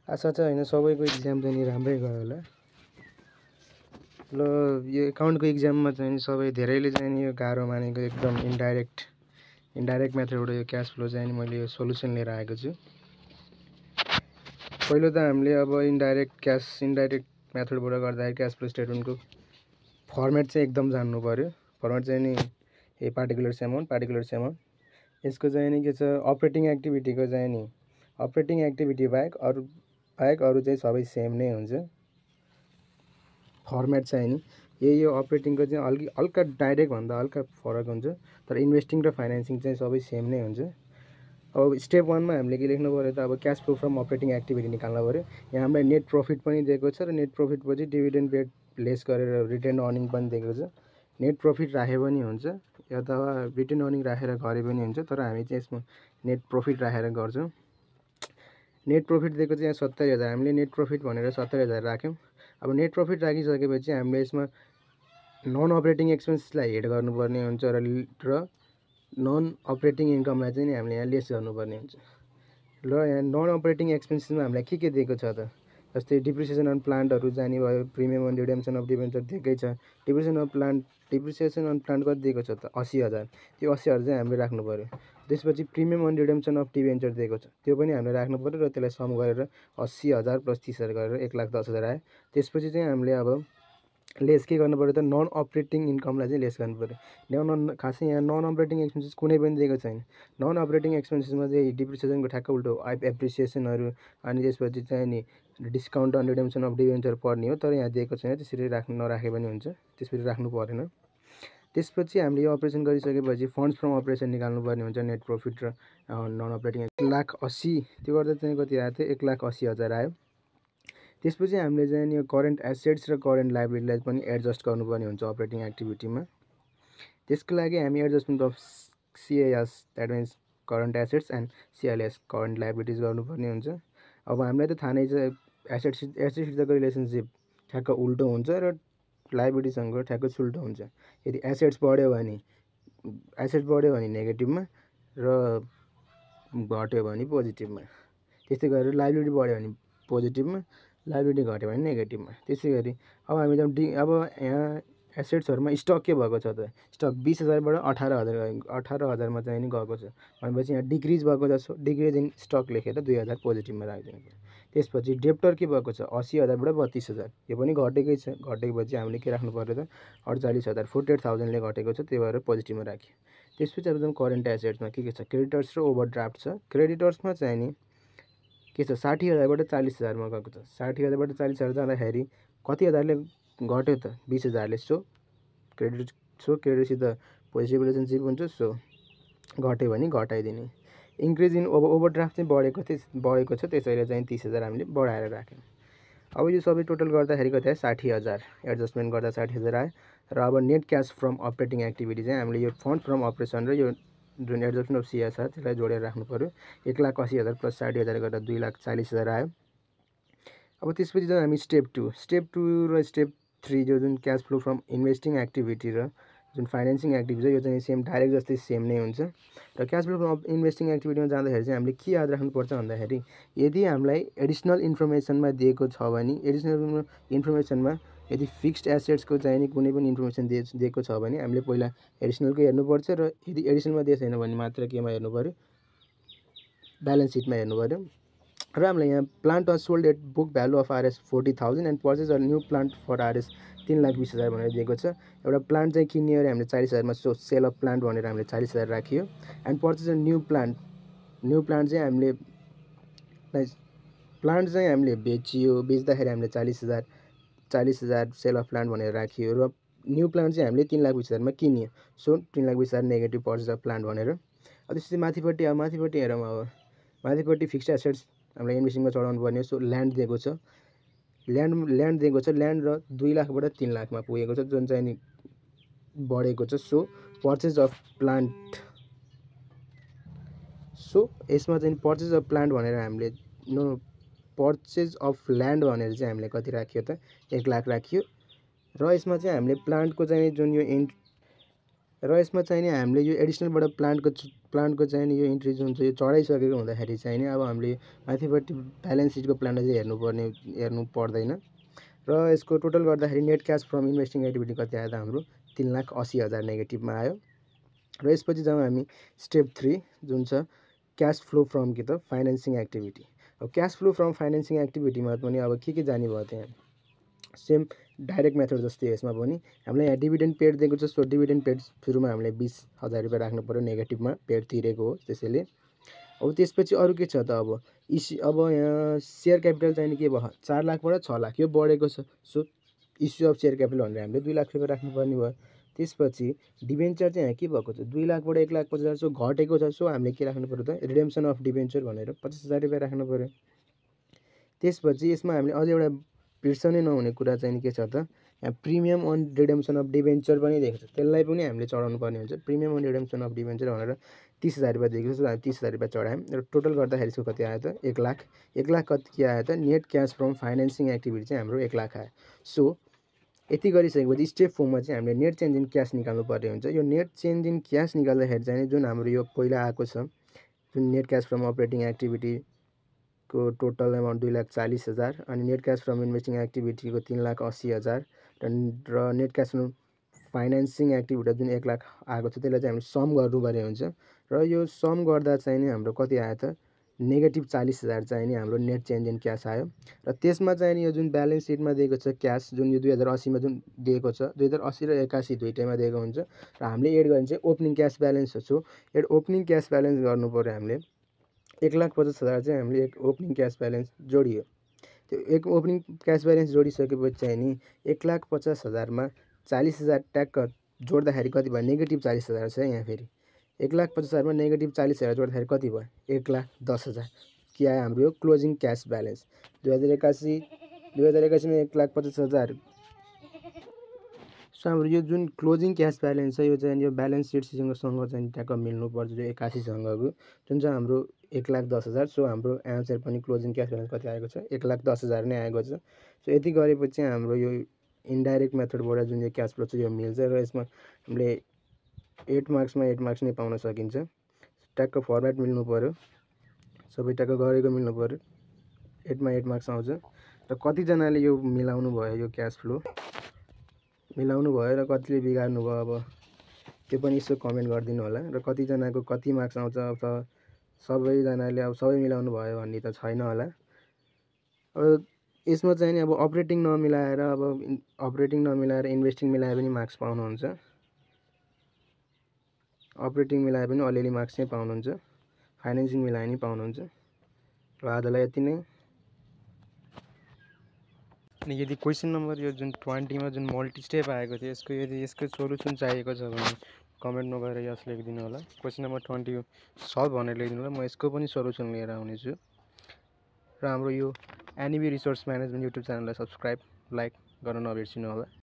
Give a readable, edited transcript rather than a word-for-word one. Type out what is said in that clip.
आशा चाहिँ होइन सबैको इक्जाम चाहिँ नि राम्रै गयो होला। ल यो एकाउन्टको इक्जाममा चाहिँ नि सबै धेरैले चाहिँ नि यो गाह्रो मानेको एकदम इन्डाइरेक्ट मेथडबाट यो क्यास फ्लो चाहिँ नि मैले यो सोल्युसन लिएर आएको छु। पहिलो त हामीले अब इन्डाइरेक्ट मेथडबाट गर्दाखेरि क्यास फ्लो स्टेटमेन्टको फर्मेट चाहिँ एकदम जान्नु पर्यो। फर्मेट चाहिँ नि ए पार्टिकुलर्स एमाउन्ट यसको चाहिँ नि के छ, अपरेटिङ एक्टिभिटीको चाहिँ नि अपरेटिङ एक्टिभिटी बाहेक अरू चाहिँ सबै सेम नै हुन्छ। फर्मेट चाहिँ नि यो अपरेटिङको चाहिँ हल्का डाइरेक्ट भन्दा हल्का फरक हुन्छ, तर इन्भेस्टिङ र फाइनेन्सिङ चाहिँ सबै सेम नै हुन्छ। अब स्टेप 1 मा हामीले के लेख्नु पर्यो त, अब cash flow from operating activity निकाल्नु पर्यो। यहाँ हामीलाई नेट प्रफिट पनि दिएको छ र नेट प्रफिट पछि डिभिडेन्ड पेड लेस गरेर रिटेन अर्निङ पनि दिएको छ। नेट प्रफिट राखे पनि हुन्छ अथवा रिटेन अर्निङ राखेर गरे पनि हुन्छ, तर हामी चाहिँ यसमा नेट प्रफिट राखेर गर्छौँ। नेट प्रफिट दिएको चाहिँ यहाँ 70,000, हामीले नेट प्रफिट भनेर 70,000 राख्यौँ। अब नेट प्रफिट राखिसकेपछि हामीले यसमा नन अपरेटिङ एक्सपेन्सेसलाई हेड गर्नुपर्ने हुन्छ र नन अपरेटिङ इन्कमलाई चाहिँ नि हामीले यहाँ लेस गर्नुपर्ने हुन्छ। ल यहाँ नन अपरेटिङ एक्सपेन्सेसमा हामीलाई के दिएको छ त, जस्तै डिप्रिसिएसन अन प्लान्टहरू जाने भयो, premium on redemption of debenture दिएकै छ। डिप्रिसिएसन अन प्लान्ट कति दिएको छ त 80,000, त्यो 80,000 चाहिँ हामीले राख्नु पर्यो। त्यसपछि premium on redemption of debenture दिएको छ, त्यो पनि हामीले राख्नु पर्यो र त्यसलाई सम गरेर 80,000 + 30,000 गरेर 1,10,000 आयो। त्यसपछि चाहिँ हामीले अब लेस के गर्नु पर्यो त, नन अपरेटिङ इन्कमलाई चाहिँ लेस गर्नु पर्यो। खासै यहाँ नन अपरेटिङ एक्सपेन्सेस कुनै पनि दिएको छैन। नन अपरेटिङ एक्सपेन्सेसमा चाहिँ डिप्रिसिएसनको ठ्याक्क उल्टो एप्रिसिएसनहरू, अनि त्यसपछि चाहिँ नि discount on redemption of debenture पर्ने हो, तर यहाँ दिएको छैन। त्यसरी नराखे पनि हुन्छ, त्यसरी राख्नु परेन। त्यसपछि हामीले यो अपरेसन गरिसकेपछि फन्ड्स फ्रम अपरेसन निकाल्नु पर्ने हुन्छ। नेट प्रफिट र नन अपरेटिङ 1,80,000 त्यो गर्दा चाहिँ कति आयो त 1,80,000 आयो। त्यसपछि हामीले चाहिँ यो करेन्ट एसेट्स र करेन्ट लाइबिलिटीलाई पनि एडजस्ट गर्नुपर्ने हुन्छ अपरेटिङ एक्टिभिटीमा। त्यसको लागि हामी adjustment of CAS that means current assets and CLS current liabilities गर्नुपर्ने हुन्छ। अब हामीलाई त थाहा नै छ एसेट्सको रिलेसनसिप ठ्याक्क उल्टो हुन्छ र लाइबिलिटीसँग ठ्याक्क उल्टो हुन्छ। यदि एसेट्स बढ्यो भने नेगेटिभमा र घट्यो भने पोजिटिभमा, त्यस्तै गरेर लाइबिलिटी बढ्यो भने पोजिटिभमा, लाइबिलिटी घट्यो भने नेगेटिभमा। त्यसै गरी अब हामी अब यहाँ एसेट्सहरूमा स्टक के भएको छ त, स्टक 20,000 बाट 18,000मा चाहिँ नि गएको छ भनेपछि यहाँ डिक्रिज भएको छ। डिक्रिज इन स्टक लेखेर 2,000 पोजिटिभमा राखिदिनु पर्यो। त्यसपछि डेप्टर के भएको छ 80,000 बाट 32,000, यो पनि घटेकै छ। घटेपछि हामीले के राख्नु पर्यो त 48,000 48,000ले घटेको छ, त्यही भएर पोजिटिभमा राख्यो। त्यसपछि अब करेन्ट एसेट्समा के छ, क्रेडिटर्स र ओभरड्राफ्ट छ। क्रेडिटर्समा चाहिँ नि के छ 60,000 बाट 40,000मा गएको छ। 60,000 बाट 40,000 जाँदाखेरि कति हजारले घट्यो त 20,000ले। सो क्रेडिटसित पोजिटिभ रिलेसनसिप हुन्छ, सो घट्यो भने घटाइदिने। इन्क्रिज इन ओभरड्राफ्ट चाहिँ बढेको छ, त्यसैले चाहिँ 30,000 हामीले बढाएर राख्यौँ। अब यो सबै टोटल गर्दाखेरि कति आयो 60,000, एडजस्टमेन्ट गर्दा 60,000 आयो। र अब net cash from operating activity चाहिँ हामीले यो फन्ड फ्रम अपरेसन र यो जुन एडजस्टमेन्ट अफ CAS छ त्यसलाई जोडेर राख्नु पर्यो। 1,80,000 + 60,000 गर्दा 2,40,000 आयो। अब त्यसपछि चाहिँ हामी स्टेप 2 र स्टेप 3 जुन cash flow from investing activity र जुन फाइनेन्सिङ एक्टिभिटी छ यो चाहिँ सेम डाइरेक्ट जस्तै सेम नै हुन्छ। र क्यास फ्लो फ्रम इन्भेस्टिङ एक्टिभिटीमा जाँदाखेरि चाहिँ हामीले के याद राख्नुपर्छ भन्दाखेरि, यदि हामीलाई एडिसनल इन्फर्मेसनमा दिएको छ भने, एडिसनल इन्फर्मेसनमा यदि फिक्स्ड एसेट्सको चाहिँ नि कुनै पनि इन्फर्मेसन दिएको छ भने हामीले पहिला एडिसनलकै हेर्नुपर्छ, र यदि एडिसनलमा दिएको छैन भने मात्र केमा हेर्नु पर्यो, ब्यालेन्स सिटमा हेर्नु पर्यो। र हामीलाई यहाँ plant was sold at book value of RS 40,000 and purchase a new plant for RS 3,20,000 भनेर दिएको छ। एउटा प्लान्ट चाहिँ किन्ने अरे हामीले 40,000मा, सो सेल अफ प्लान्ट भनेर हामीले 40,000 राखियो। And purchase a new plant चाहिँ हामीले बेचियो, बेच्दाखेरि हामीले 40,000 सेल अफ प्लान्ट भनेर राखियो। र न्यू प्लान्ट चाहिँ हामीले 3,20,000मा किनियो, so 3,20,000 negative purchase of plant भनेर। त्यसपछि माथिपट्टि हेरौँ। अब माथिपट्टि फिक्स्ड एसेट्स हामीलाई इन्भेस्टिङमा चढाउनु पर्ने, सो ल्यान्ड दिएको छ। ल्यान्ड दिएको छ, ल्यान्ड र 2 लाख बाट 3 लाखमा पुगेको छ, जुन चाहिँ नि बढेको छ। So purchase of plant, so यसमा चाहिँ पर्चेज अफ प्लान्ट भनेर हामीले पर्चेज अफ ल्यान्ड भनेर चाहिँ हामीले कति राखियो त 1 लाख राखियो। र यसमा चाहिँ हामीले प्लान्टको चाहिँ जुन यो र यसमा चाहिँ नि हामीले यो एडिसनलबाट प्लान्टको चाहिँ नि यो इन्ट्री जुन चाहिँ यो चढाइसकेको हुँदाखेरि चाहिँ नि अब हामीले माथिपट्टि ब्यालेन्स सिटको प्लान्टलाई चाहिँ हेर्नु पर्दैन। र यसको टोटल गर्दाखेरि net cash from investing activity कति आयो त हाम्रो 3,80,000 नेगेटिभमा आयो। र यसपछि जाउँ हामी स्टेप 3 जुन छ क्यास फ्लो फ्रम कि त फाइनेन्सिङ एक्टिभिटी। अब क्यास फ्लो फ्रम फाइनेन्सिङ एक्टिभिटीमा पनि अब के जाने भयो त्यहाँ सेम डाइरेक्ट मेथड जस्तै यसमा पनि हामीलाई यहाँ डिभिडेन्ड पेड दिएको छ। सो डिभिडेन्ड पेड सुरुमा हामीले 20,000 रुपियाँ राख्नु पर्यो, नेगेटिभमा पेड तिरेको हो त्यसैले। अब त्यसपछि अरू के छ त अब यहाँ सेयर क्यापिटल चाहिँ के भयो 4 लाखबाट 6 लाख यो बढेको छ। So issue of share capital भनेर हामीले 2 लाख रुपियाँ राख्नुपर्ने भयो। त्यसपछि डिबेन्चर चाहिँ यहाँ के भएको छ 2 लाखबाट 1,50,000 सो घटेको छ। सो हामीले के राख्नु पर्यो त रिडेम्सन अफ डिबेन्चर भनेर 50,000 रुपियाँ राख्नु पर्यो। त्यसपछि यसमा हामीले अझै एउटा बिर्सनै नहुने कुरा चाहिँ के छ त यहाँ premium on redemption of debenture पनि दिएको छ। त्यसलाई पनि हामीले चढाउनु पर्ने हुन्छ। Premium on redemption of debenture भनेर 30,000 रुपियाँ दिएको छ। हामी 30,000 रुपियाँ चढायौँ र टोटल गर्दाखेरि यसको कति आयो त 1 लाख। 1 लाख कति के आयो त net cash from financing activity चाहिँ हाम्रो 1 लाख आयो। सो यति गरिसकेपछि स्टेप 4 मा चाहिँ हामीले नेट चेन्ज इन क्यास निकाल्नु पर्ने हुन्छ। यो नेट चेन्ज इन क्यास निकाल्दाखेरि चाहिँ जुन हाम्रो यो पहिला आएको छ जुन नेट क्यास फ्रम अपरेटिङ एक्टिभिटीको टोटल एमाउन्ट 2,40,000 अनि नेट क्यास फ्रम इन्भेस्टिङ एक्टिभिटीको 3,80,000 र net cash from financing activity जुन 1 लाख आएको छ त्यसलाई चाहिँ हामीले सम गर्नुपर्ने हुन्छ। र यो सम गर्दा चाहिँ नि हाम्रो कति आयो त नेगेटिभ 40,000 चाहिँ नि हाम्रो नेट चेन्ज इन क्यास आयो। र त्यसमा चाहिँ नि यो जुन ब्यालेन्स सिटमा दिएको छ क्यास जुन यो 2080 मा जुन दिएको छ 2080 र 81 दुईटैमा दिएको हुन्छ र हामीले एड गर्ने चाहिँ ओपनिङ क्यास ब्यालेन्स हो। एड ओपनिङ क्यास ब्यालेन्स गर्नु पर्यो हामीले 1,50,000 चाहिँ हामीले एक ओपनिङ क्यास ब्यालेन्स जोडियो। त्यो एक ओपनिङ क्यास ब्यालेन्स जोडिसकेपछि चाहिँ नि 1,50,000 मा 40,000 ट्याक्क जोड्दाखेरि कति भयो नेगेटिभ 40,000 छ यहाँ फेरि 1,50,000 मा नेगेटिभ 40,000 जोड्दाखेरि कति भयो 1,10,000 के आयो हाम्रो यो क्लोजिङ क्यास ब्यालेन्स 2081 मा 1,50,000। सो हाम्रो यो जुन क्लोजिङ क्यास ब्यालेन्स छ यो चाहिँ यो ब्यालेन्स सिटसँग चाहिँ ट्याक्क मिल्नुपर्छ जो 81 सँगको जुन चाहिँ हाम्रो 1,10,000। सो हाम्रो एन्सर पनि क्लोजिङ क्यास ब्यालेन्स कति आएको छ 1,10,000 नै आएको छ। सो यति गरेपछि हाम्रो यो इन्डाइरेक्ट मेथडबाट जुन यो क्यास फ्लो छ यो मिल्छ र यसमा हामीले 8 मार्क्समा 8 मार्क्स नै पाउन सकिन्छ। ट्याक्क फर्मेट मिल्नु पर्यो, सबै ट्याक्क गरेको मिल्नु पर्यो, 8 मा 8 मार्क्स आउँछ। र कतिजनाले यो मिलाउनु भयो यो क्यास फ्लो मिलाउनु भयो र कतिले बिगार्नु भयो अब त्यो पनि यसो कमेन्ट गरिदिनु होला। र कतिजनाको कति मार्क्स आउँछ अब सबैजनाले अब सबै मिलाउनु भयो भन्ने त छैन होला। अब यसमा चाहिँ नि अब अपरेटिङ नमिलाएर इन्भेस्टिङ मिलाए पनि मार्क्स पाउनुहुन्छ, अपरेटिङ मिलाए पनि अलिअलि मार्क्स चाहिँ पाउनुहुन्छ, फाइनेन्सिङ मिलाए पनि पाउनुहुन्छ। र आजलाई यति नै। अनि यदि क्वेसन नम्बर यो जुन 20 मा जुन मल्टी स्टेप आएको थियो यसको सोल्युसन चाहिएको छ भने कमेन्टमा गएर यस लेखिदिनु होला। क्वेसन नम्बर 20 सल्भ भनेर लेखिदिनु होला, म यसको पनि सोल्युसन लिएर आउनेछु। र हाम्रो यो एनइबी रिसोर्स म्यानेजमेन्ट युट्युब च्यानललाई सब्सक्राइब लाइक गर्न नबिर्सिनु होला।